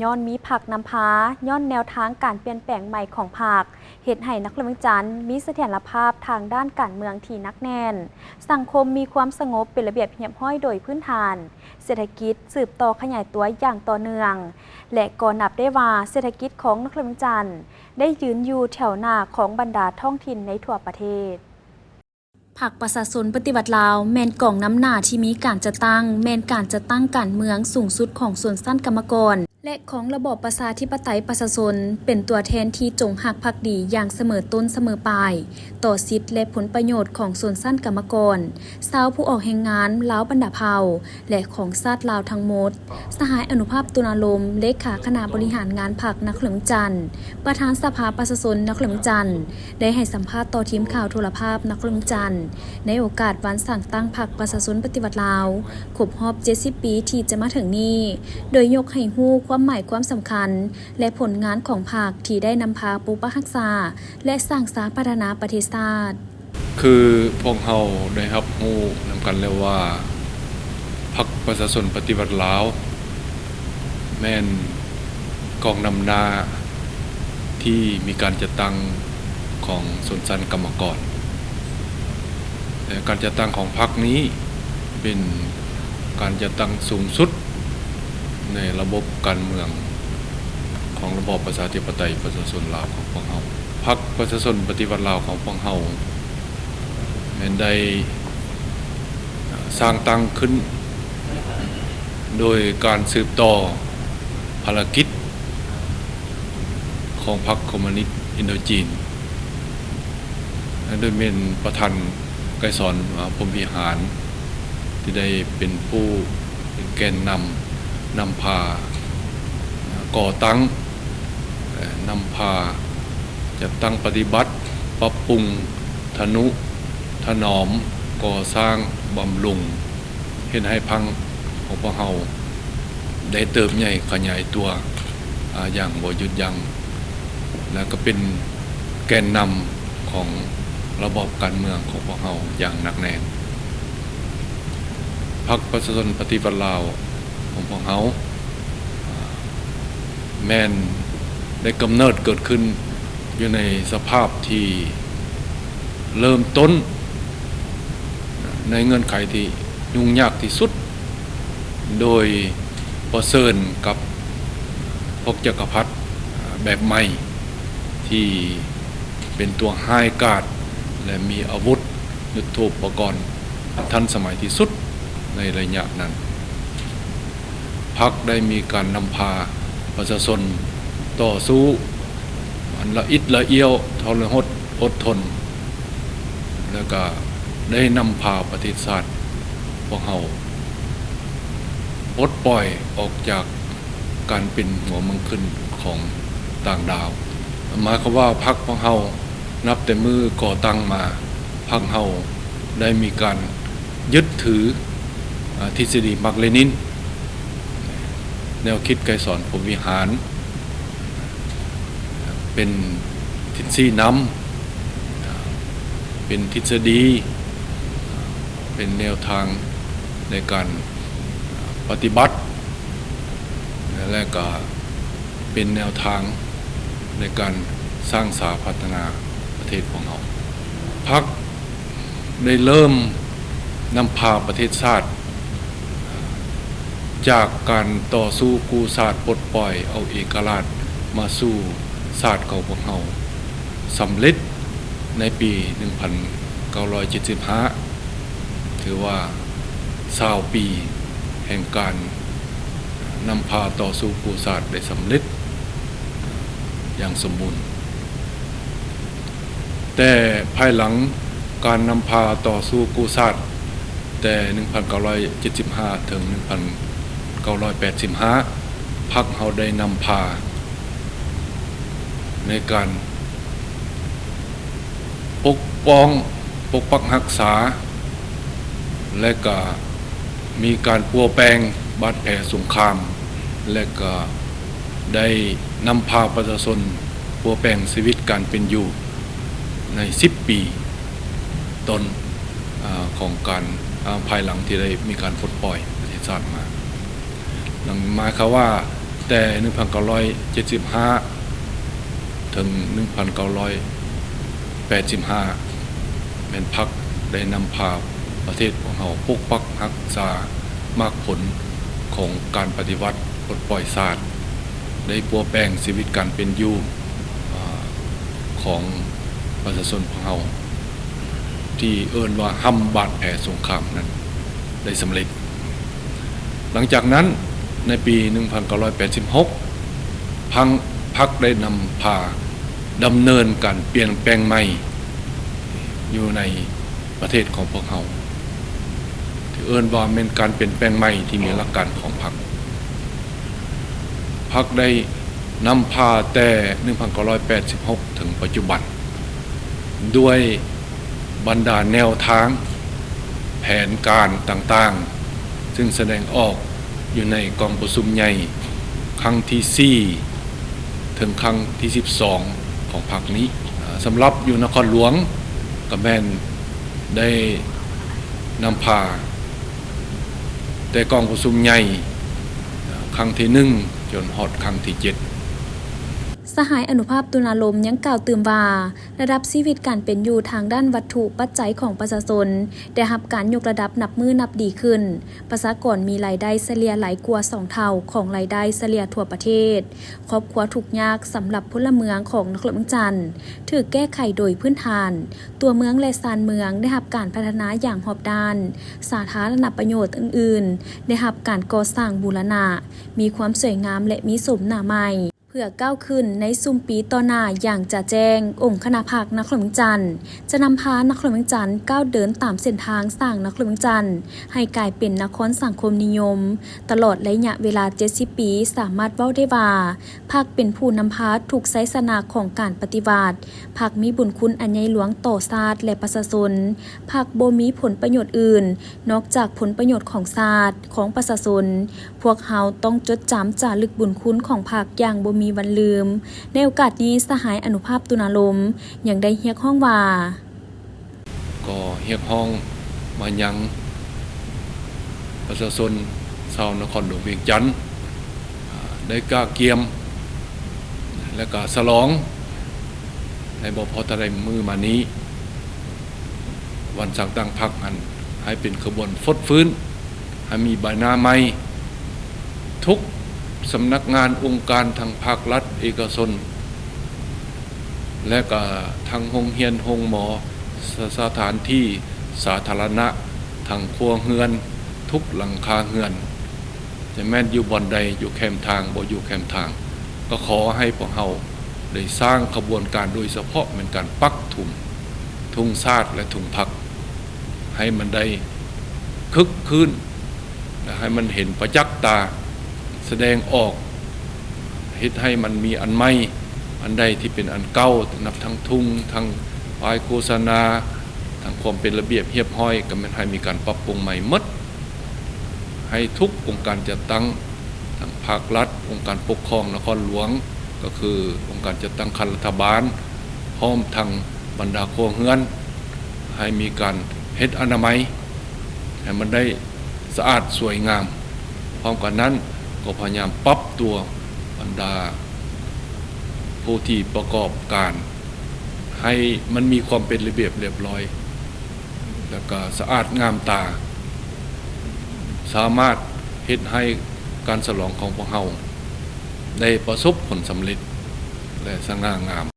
ຍ້ອນມີພັກນຳພາ, ຍ້ອນແນວທາງການປ່ຽນແປງໃໝ່ຂອງພັກ ເຮັດໃຫ້ນະຄອນຫຼວງວຽງຈັນມີສະຖຽນລະພາບທາງດ້ານການເມືອງທີ່ໜັກແໜ້ນ, ສັງຄົມມີຄວາມສະຫງົບເປັນລະບຽບຮຽບຮ້ອຍໂດຍພື້ນຖານ, ເສດຖະກິດສືບຕໍ່ຂະຫຍາຍຕົວຢ່າງຕໍ່ເນື່ອງ ແລະ ກໍນັບໄດ້ວ່າເສດຖະກິດຂອງນະຄອນຫຼວງວຽງຈັນໄດ້ຢືນຢູ່ແຖວໜ້າຂອງບັນດາທ້ອງຖິ່ນໃນທົ່ວປະເທດ. ພັກປະຊາຊົນປະຕິວັດລາວ ແມ່ນກອງນຳໜ້າທີ່ມີການຈັດຕັ້ງ, ແມ່ນການຈັດຕັ້ງການເມືອງສູງສຸດຂອງຊົນຊັ້ນກຳມະກອນ ແລະ ຂອງລະບອບປະຊາທິປະໄຕປະຊາຊົນ, ເປັນຕົວແທນທີ່ຈົງຮັກພັກດີຢ່າງສະເໝີຕົ້ນສະເໝີປາຍ ຕໍ່ສິດ ແລະ ຜົນປະໂຫຍດຂອງຊົນຊັ້ນກຳມະກອນ, ຊາວຜູ້ອອກແຮງງານລາວບັນດາເຜົ່າ ແລະ ຂອງຊາດລາວທັງໝົດ. ສະຫາຍ ອະນຸພາບ ຕຸນາລົມ, ເລຂາຄະນະບໍລິຫານງານພັກນະຄອນຫຼວງວຽງຈັນ, ປະທານສະພາປະຊາຊົນນະຄອນຫຼວງວຽງຈັນ, ໄດ້ໃຫ້ສຳພາດຕໍ່ທີມຂ່າວໂທລະພາບນະຄອນຫຼວງວຽງຈັນ ໃນໂອກາດວັນສ້າງຕັ້ງພັກປະຊາຊົນປະຕິວັດລາວ ຄົບຮອບເຈັດສິບປີທີ່ຈະມາເຖິງນີ້, ໂດຍຍົກໃຫ້ຮູ້ຄວາມໝາຍຄວາມສຳຄັນ ແລະ ຜົນງານຂອງພັກທີ່ໄດ້ນຳພາປົກປັກຮັກສາ ແລະ ສ້າງສາພັດທະນາປະເທດຊາດ. ຄືພວກເຮົາໄດ້ຮັບຮູ້ນຳກັນແລ້ວວ່າ ພັກປະຊາຊົນປະຕິວັດລາວ ແມ່ນກອງນຳໜ້າທີ່ມີການຈັດຕັ້ງຂອງຊົນຊັ້ນກຳມະກອນ ແລະ ການຈັດຕັ້ງຂອງພັກນີ້ເປັນການຈັດຕັ້ງສູງສຸດ ໃນລະບົບການເມືອງຂອງລະບອບປະຊາທິປະໄຕປະຊາຊົນລາວຂອງພວກເຮົາ. ພັກປະຊາຊົນປະຕິວັດລາວຂອງພວກເຮົາແມ່ນໄດ້ສ້າງຕັ້ງຂຶ້ນໂດຍການສືບຕໍ່ພາລະກິດຂອງພັກຄອມມູນິດອິນໂດຈີນ ໂດຍແມ່ນປະທານໄກສອນ ອາ ພົມວິຫານ ທີ່ໄດ້ເປັນຜູ້ເປັນແກນນຳ ນຳພາກໍ່ຕັ້ງ ແລະ ນຳພາຈັດຕັ້ງປະຕິບັດ, ປັບປຸງ, ທະນຸຖະໜອມ, ກໍ່ສ້າງ, ບຳລຸງ ເຮັດໃຫ້ພັກຂອງພວກເຮົາໄດ້ເຕີບໃຫຍ່ຂະຫຍາຍຕົວ ອາ ຢ່າງບໍ່ຢຸດຢັ້ງ ແລະ ກໍເປັນແກນນຳຂອງລະບອບການເມືອງຂອງພວກເຮົາຢ່າງໜັກແໜ້ນ. ພັກປະຊາຊົນປະຕິວັດລາວຂອງພວກເຮົາ ອາ ແມ່ນໄດ້ກຳເນີດເກີດຂຶ້ນ ຢູ່ໃນສະພາບທີ່ເລີ່ມຕົ້ນໃນເງື່ອນໄຂທີ່ຫຍຸ້ງຍາກທີ່ສຸດ ໂດຍປະເຊີນກັບພວກຈັກກະພັດແບບໃໝ່ ທີ່ເປັນຕົວຮ້າຍກາດ ແລະ ມີອາວຸດຍຸດໂທປະກອນ ອັນທັນສະໄໝທີ່ສຸດໃນໄລຍະນັ້ນ. ພັກໄດ້ມີການນຳພາປະຊາຊົນຕໍ່ສູ້ອັນລະອິດລະອ້ຽວ ທໍລະຫົດອົດທົນ ແລະ ກະໄດ້ນຳພາປະເທດຊາດພວກເຮົາປົດປ່ອຍອອກຈາກການເປັນຫົວເມືອງຂຶ້ນຂອງຕ່າງດາວ. ໝາຍຄວາມວ່າພັກຂອງເຮົາ ນັບແຕ່ມື້ກໍ່ຕັ້ງມາ, ພັກເຮົາໄດ້ມີການຍຶດຖື ອາ ທິດສະດີມາກເລນິນ, ແນວຄິດໄກສອນພົມວິຫານ ເປັນທິດຊີ້ນຳ, ເປັນທິດສະດີ, ເປັນແນວທາງໃນການປະຕິບັດ ແລະ ກະເປັນແນວທາງໃນການສ້າງສາພັດທະນາປະເທດຂອງເຮົາ. ພັກໄດ້ເລີ່ມນຳພາປະເທດຊາດ ຈາກການຕໍ່ສູ້ກູ້ຊາດປົດປ່ອຍເອົາເອກະລາດມາສູ່ຊາດຂອງພວກເຮົາ ສຳເລັດໃນປີໜຶ່ງພັນເກົ້າຮ້ອຍເຈັດສິບຫ້າ ຖືວ່າຊາວປີແຫ່ງການນຳພາຕໍ່ສູ້ກູ້ຊາດໄດ້ສຳເລັດຢ່າງສົມບູນ. ແຕ່ພາຍຫຼັງການນຳພາຕໍ່ສູ້ກູ້ຊາດແຕ່ໜຶ່ງພັນເກົ້າຮ້ອຍເຈັດສິບຫ້າ ເຖິງໜຶ່ງພັນເກົ້າຮ້ອຍແປດສິບຫ້າ ພັກເຮົາໄດ້ນຳພາໃນການ ປົກປ້ອງ, ປົກປັກຮັກສາ ແລະ ກະມີການປົວແປງບາດແຜສົງຄາມ ແລະ ກະໄດ້ນຳພາປະຊາຊົນປົວແປງຊີວິດການເປັນຢູ່ໃນສິບປີຕົ້ນ ອາ ຂອງການ ອາ ພາຍຫຼັງທີ່ໄດ້ມີການປົດປ່ອຍປະເທດຊາດມາ. ນັ້ນໝາຍຄວາມວ່າ ແຕ່ໜຶ່ງພັນເກົ້າຮ້ອຍເຈັດສິບຫ້າ ເຖິງໜຶ່ງພັນເກົ້າຮ້ອຍແປດສິບຫ້າ ແມ່ນພັກໄດ້ນຳພາປະເທດຂອງເຮົາປົກປັກຮັກສາໝາກຜົນຂອງການປະຕິວັດປົດປ່ອຍຊາດ ໄດ້ປົວແປງຊີວິດການເປັນຢູ່ ອາ ຂອງປະຊາຊົນຂອງເຮົາ ທີ່ເອີ້ນວ່າຫ້ຳບາດແຜສົງຄາມນັ້ນໄດ້ສຳເລັດ. ຫຼັງຈາກນັ້ນ ໃນປີໜຶ່ງພັນເກົ້າຮ້ອຍແປດສິບຫົກ ພັງ ພັກໄດ້ນຳພາດຳເນີນການປ່ຽນແປງໃໝ່ຢູ່ໃນປະເທດຂອງພວກເຮົາ ທີ່ເອີ້ນວ່າແມ່ນການປ່ຽນແປງໃໝ່ທີ່ມີຫຼັກການຂອງພັກ. ພັກໄດ້ນຳພາແຕ່ໜຶ່ງພັນເກົ້າຮ້ອຍແປດສິບຫົກ ເຖິງປັດຈຸບັນ ດ້ວຍບັນດາແນວທາງ ແຜນການຕ່າງໆ ຊຶ່ງສະແດງອອກຢູ່ໃນກອງປະຊຸມໃຫຍ່ຄັ້ງທີສີ່ ເຖິງຄັ້ງທີສິບສອງ ຂອງພັກນີ້. ສຳລັບຢູ່ນະຄອນຫຼວງ ກໍແມ່ນໄດ້ນຳພາແຕ່ກອງປະຊຸມໃຫຍ່ຄັ້ງທີໜຶ່ງ ຈົນຮອດຄັ້ງທີເຈັດ. ສະຫາຍ ອະນຸພາບ ຕຸນາລົມ ຍັງກ່າວຕື່ມວ່າ ລະດັບຊີວິດການເປັນຢູ່ທາງດ້ານວັດຖຸປັດໄຈຂອງປະຊາຊົນ ໄດ້ຮັບການຍົກລະດັບນັບມື້ນັບດີຂຶ້ນ, ປະຊາກອນມີລາຍໄດ້ສະເລ່ຍຫຼາຍກວ່າສອງເທົ່າຂອງລາຍໄດ້ສະເລ່ຍທົ່ວປະເທດ, ຄອບຄົວທຸກຍາກສຳລັບພົນລະເມືອງຂອງນະຄອນຫຼວງວຽງຈັນ ຖືກແກ້ໄຂໂດຍພື້ນຖານ, ຕົວເມືອງ ແລະ ຊານເມືອງໄດ້ຮັບການພັດທະນາຢ່າງຮອບດ້ານ, ສາທາລະນະປະໂຫຍດອື່ນໆ ໄດ້ຮັບການກໍ່ສ້າງບູລະນະ, ມີຄວາມສວຍງາມ ແລະ ມີໂສມໜ້າໃໝ່. ເພື່ອກ້າວຂຶ້ນໃນຊຸມປີຕໍ່ໜ້າຢ່າງຈະແຈ້ງ, ອົງຄະນະພັກນະຄອນຫຼວງວຽງຈັນ ຈະນຳພານະຄອນຫຼວງວຽງຈັນກ້າວເດີນຕາມເສັ້ນທາງສ້າງນະຄອນຫຼວງວຽງຈັນໃຫ້ກາຍເປັນນະຄອນສັງຄົມນິຍົມ. ຕະຫຼອດໄລຍະເວລາເຈັດສິບປີ ສາມາດເວົ້າໄດ້ວ່າ ພັກເປັນຜູ້ນຳພາທຸກໄຊຊະນະຂອງການປະຕິວັດ. ພັກມີບຸນຄຸນອັນໃຫຍ່ຫຼວງຕໍ່ຊາດ ແລະ ປະຊາຊົນ. ພັກບໍ່ມີຜົນປະໂຫຍດອື່ນນອກຈາກຜົນປະໂຫຍດຂອງຊາດ, ຂອງປະຊາຊົນ. ພວກເຮົາຕ້ອງຈົດຈຳຈາລຶກບຸນຄຸນຂອງພັກຢ່າງບໍ່ມີວັນລືມ. ໃນໂອກາດນີ້, ສະຫາຍ ອະນຸພາບ ຕຸນາລົມ ຍັງໄດ້ຮຽກຮ້ອງວ່າ, ກໍຮຽກຮ້ອງມາຍັງປະຊາຊົນຊາວນະຄອນຫຼວງວຽງຈັນ ໄດ້ກະກຽມ ແລະ ກະສະຫຼອງໃຫ້ບໍ່ພໍແຕ່ໃດມື້ມານີ້ ວັນສ້າງຕັ້ງພັກຫັ້ນ ໃຫ້ເປັນຂະບວນຟົດຟື້ນ, ໃຫ້ມີໃບໜ້າໃໝ່. ທຸກສຳນັກງານ, ອົງການ, ທັງພາກລັດ, ເອກະຊົນ ແລະ ກະທັງໂຮງຮຽນ, ໂຮງໝໍ, ສະ ສະຖານທີ່ສາທາລະນະ, ທັງຄົວເຮືອນ, ທຸກຫຼັງຄາເຮືອນ ຈະແມ່ນຢູ່ບ່ອນໃດ, ຢູ່ແຄມທາງ, ບໍ່ຢູ່ແຄມທາງ, ກໍຂໍໃຫ້ພວກເຮົາໄດ້ສ້າງຂະບວນການ, ໂດຍສະເພາະແມ່ນການປັກທຸງ, ທຸງຊາດ ແລະ ທຸງພັກ, ໃຫ້ມັນໄດ້ຄຶກຄື້ນ ແລະ ໃຫ້ມັນເຫັນປະຈັກຕາ, ສະແດງອອກ, ເຮັດໃຫ້ມັນມີອັນໃໝ່, ອັນໃດທີ່ເປັນອັນເກົ່າ, ນັບທັງທຸງ, ທັງປ້າຍໂຄສະນາ, ທັງຄວາມເປັນລະບຽບຮຽບຮ້ອຍ, ກໍແມ່ນໃຫ້ມີການປັບປຸງໃໝ່ໝົດ. ໃຫ້ທຸກອົງການຈັດຕັ້ງ ທັງພາກລັດ, ອົງການປົກຄອງນະຄອນຫຼວງ, ກໍຄືອົງການຈັດຕັ້ງຂັ້ນລັດຖະບານ, ພ້ອມທັງບັນດາຄົວເຮືອນ, ໃຫ້ມີການເຮັດອະນາໄມ ໃຫ້ມັນໄດ້ສະອາດສວຍງາມ. ພ້ອມກັນນັ້ນ, ກໍພະຍາຍາມປັບຕົວບັນດາຜູ້ທີ່ປະກອບການ ໃຫ້ມັນມີຄວາມເປັນລະບຽບລຽບຮ້ອຍ ແລ້ວກໍສະອາດງາມຕາ, ສາມາດເຮັດໃຫ້ການສະຫຼອງຂອງພວກເຮົາໄດ້ປະສົບຜົນສຳເລັດ ແລະ ສະຫງ່າງາມ.